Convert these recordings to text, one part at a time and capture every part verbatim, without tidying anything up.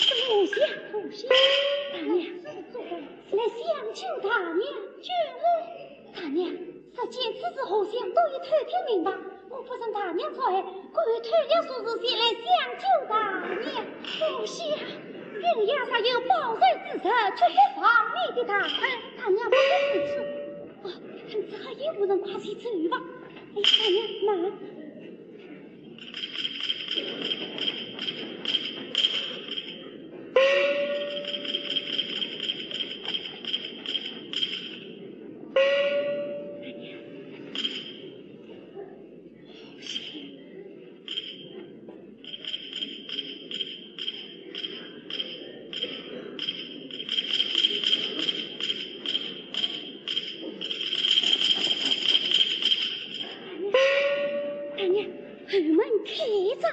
怎么无声无息？大娘，是来相救大娘。救我？大娘，这件此事何尝都已透天明白，我不趁大娘在，敢偷了啥事前来相救大娘？无息啊，云霞若有报仇之仇，绝不忘你的大恩。大娘不必自责。哦，看此刻也无人，快些走吧。哎，大娘，慢。一张。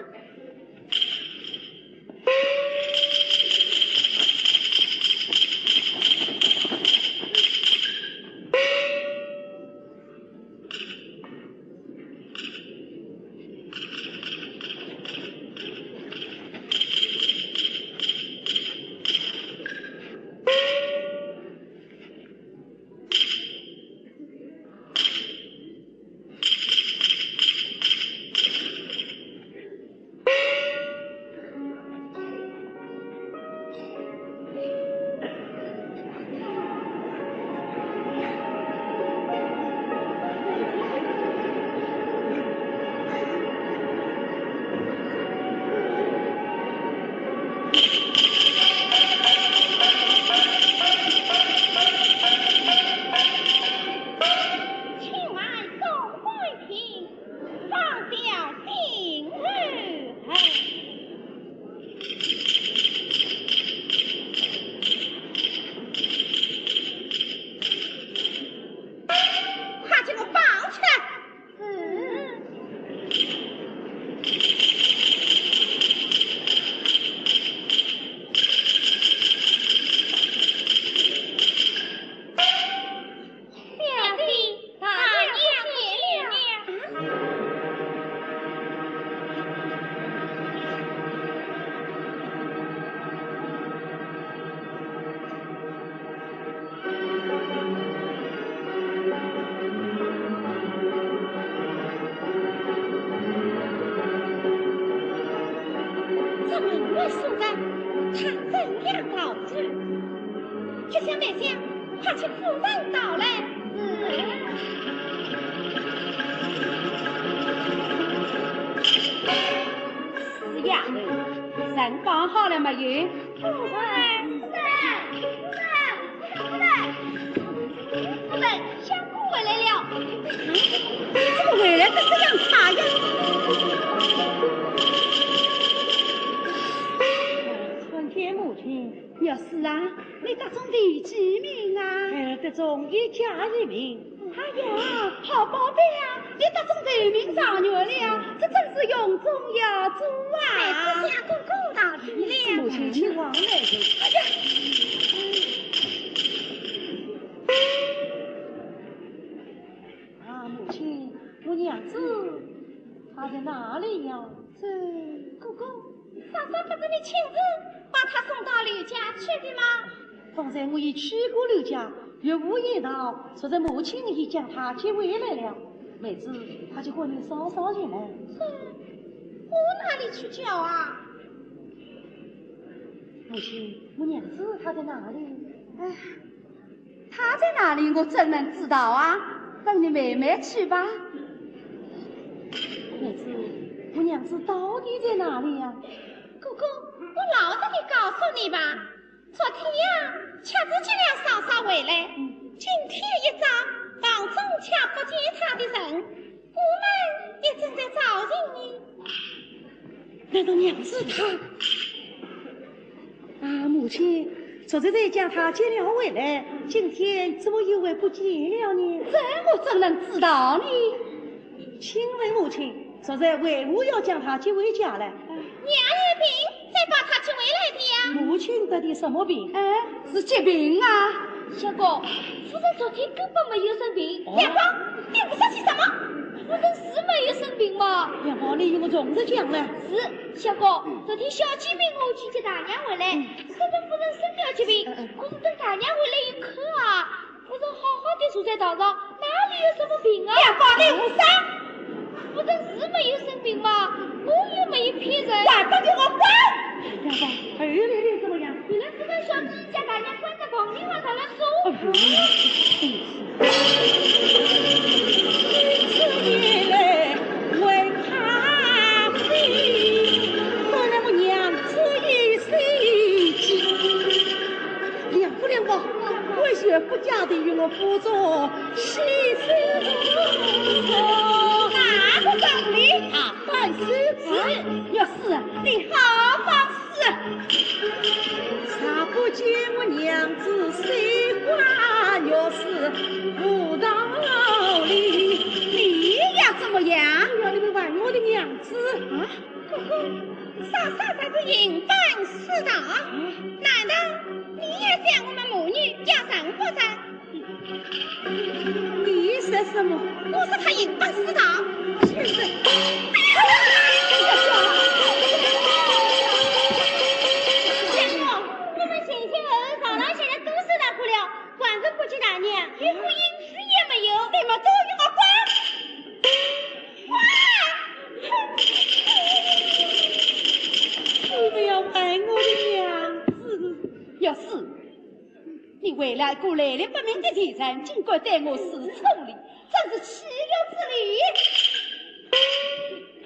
请慢送归庭，放小心而后。快将我绑起来！ 小姐，大娘不见了。这门外所在，他怎样逃出？ 去向梅香，快请夫人到来。是。死丫头，人绑好了没有？夫人，夫人，夫人，夫人，相公回来了。怎么回来得这样快呀？参见母亲。 玉氏啊，你得中第几名啊？呃，得中一甲一名。哎呀，好宝贝啊，你得中头名状元了呀，这真是荣宗耀祖啊！哎，这下公公到齐了。母亲，请往内去。哎呀！啊，母亲，我娘子，她在哪里呀？这，公公， 嫂嫂不是你亲自把她送到刘家去的吗？方才我已去过刘家，岳父言道，昨日母亲已将她接回来了。妹子，她就和你嫂嫂前来。这，我哪里去叫啊？母亲，我娘子她在哪里？哎， 她在哪里，我怎能知道啊？等你妹妹去吧。妹子，我娘子到底在哪里呀？姑姑，我老实地告诉你吧，昨天呀，恰是接了嫂嫂回来，嗯。今天一早，房中却不见她的人，我们也正在找寻你。难道娘子她…… 啊，母亲，昨日才将她接了回来，今天怎么又会不见了呢？这我怎能知道呢？请问母亲，昨日为何要将她接回家来？娘有病，才把她接回来的呀。母亲得的什么病？哎，是急病啊。相公，夫人昨天根本没有生病。哦。相公，你胡说些什么？夫人是没有生病嘛。相公，你与我从实讲来。是，相公，昨天小姐命我去接大娘回来，嗯。可是夫人生了急病，嗯，嗯。可是等大娘回来一看啊，夫人好好地坐在床上，哪里有什么病啊？相公，你胡说！夫人是没有生病嘛，我又没有骗人。还不给我滚！相公，还有你怎么样？原来是那小姐将大娘关在房里，还在那说。哎呦， 娘子一生气，两步两步，为学不嫁的与我夫人起手。哪个讲理？啊，放肆！是，要死啊！你好放肆！ 啥不见我娘子水花玉树，葡萄是银簪私盗，难道你也将我们母女家人不成？你说什么？我说她银簪私盗。就是。相公，我们前前后后吵了，现在都是他哭了，官人不及大娘，连个音讯也没有。你们都与我滚！ 你不要害我的娘子。要死！你为了一个来历不明的贱人，竟敢对我使粗鲁，真是岂有此理！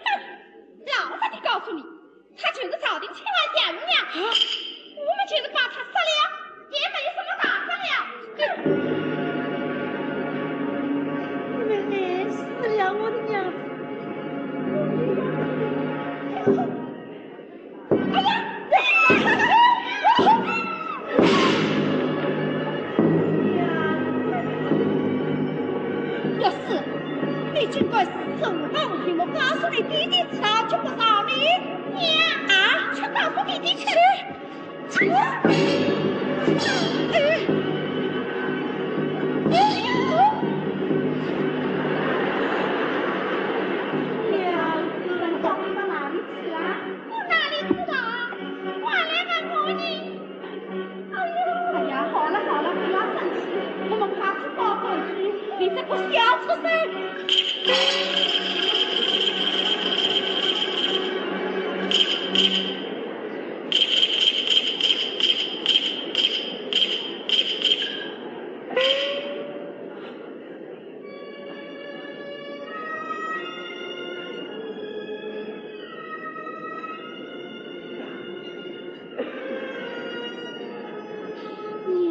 哼！老实地告诉你，她就是朝廷千万将军娘，我们就是把她杀了，也没有什么大不了。你们害死了我的娘子！哎呀！要死！你竟敢私自舞刀舞屏，我告诉你爹爹知道，就不饶你！娘啊，去告诉爹爹去！ 我哪里知道啊？我来问我呢。哎呀，好了好了，不要生气，我们快去报官去，你这个小畜生！ 娘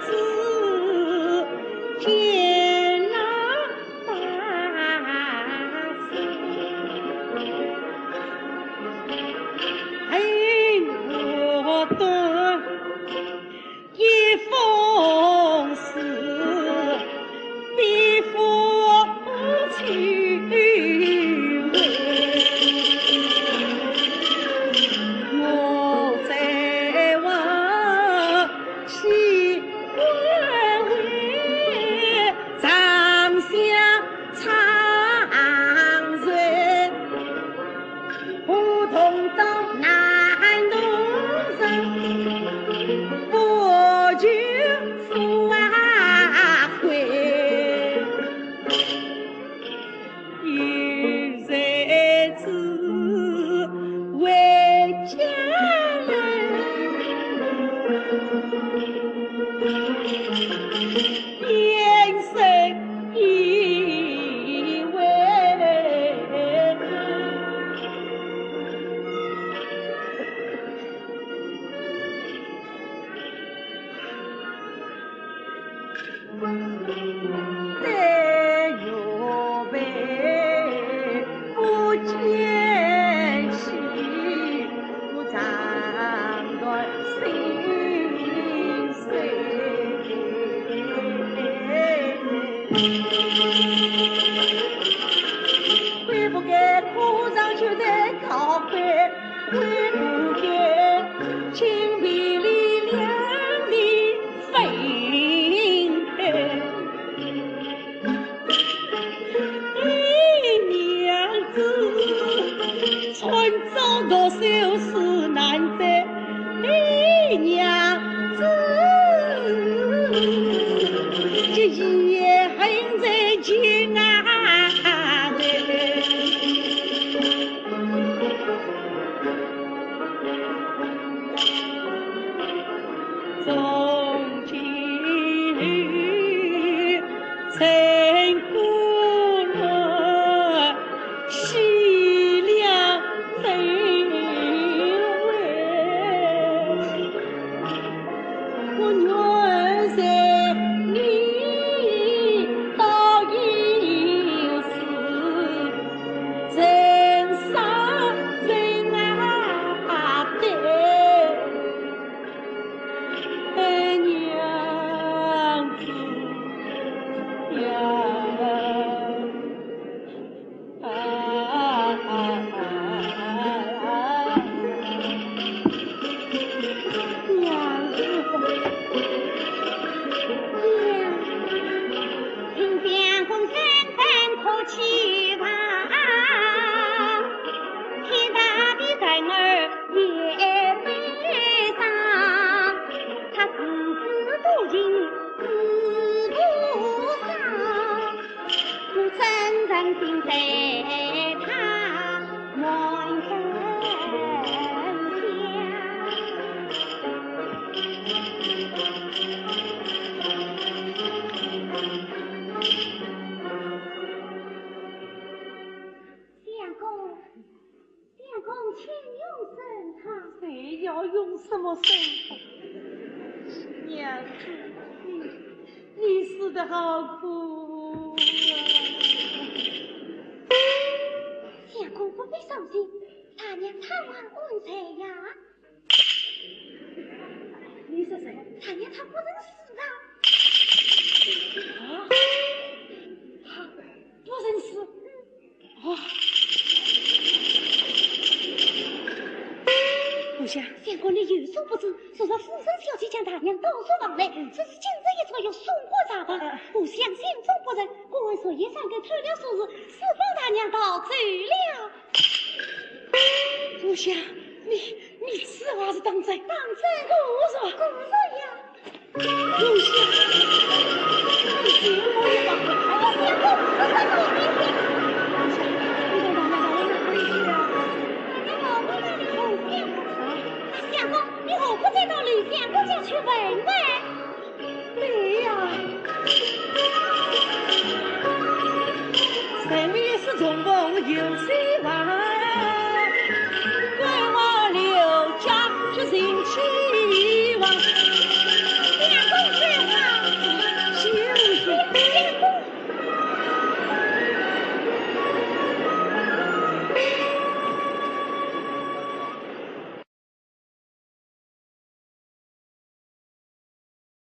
子。相公，相公，请用参汤。谁要用什么参汤？娘子，你，你死得好苦啊！相公不必伤心，大娘她还安在呀。 你说谁？大娘她不曾死啊。啊？她不曾死？啊！我想，相公你有所不知，昨日夫人小姐将大娘带出房来，说是今日一早要送官查办。我想心中不忍，故而昨夜三更偷了鎖匙，私放大娘逃走了。 我想，你，你此话是当真？当真。果然？果然呀。我想，你信我一把。哎呀，相公，我可不信。我想，你等大娘到哪里去啊？大娘到哪里去？啊，相公，你何不再到刘相公家去问问？ 对呀。